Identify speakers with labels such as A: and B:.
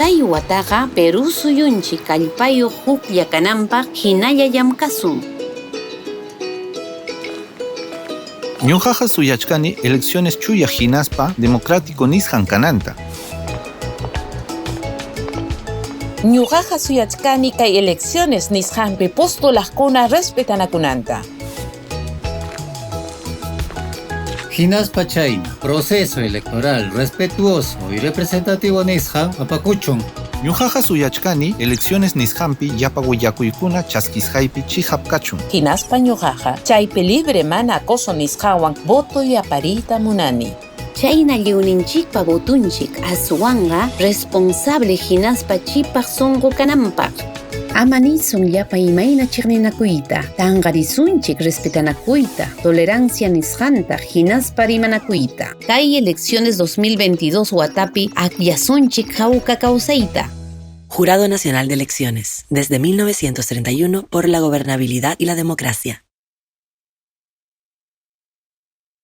A: Pantay wataqa Perú suyunchik kallpayuq huklla kananpaq hinalla llamkasun.
B: Ñuqaqa suyachkani elecciones chuya hinaspa democrático nisqan kananta.
C: Ñuqaqa suyachkani kay elecciones nisqanpi postulaqkuna respetanakunanta.
D: Hinaspa chayna, proceso electoral respetuoso y representativo nisqan apakuchun.
B: Ñuqaqa suyachkani elecciones nisqanpi llapa willakuykuna chaskisqaypi chiqap kachun.
C: Hinaspa ñuqaqa chaypi libre mana acoso nisqawan voto yapariyta munani.
A: Chayna lliwninchikpa votunchik aswanqa responsable hinaspa chipaq sunqu kananpaq. Ama nisun llapa imayna chiqninakuyta, tanqarisunchik respetanakuyta, tolerancia nisqanta hinaspa rimanakuyta. Kay elecciones 2022 watapi akllasunchik hawka kawsayta.
E: Jurado Nacional de Elecciones, desde 1931 por la gobernabilidad y la democracia.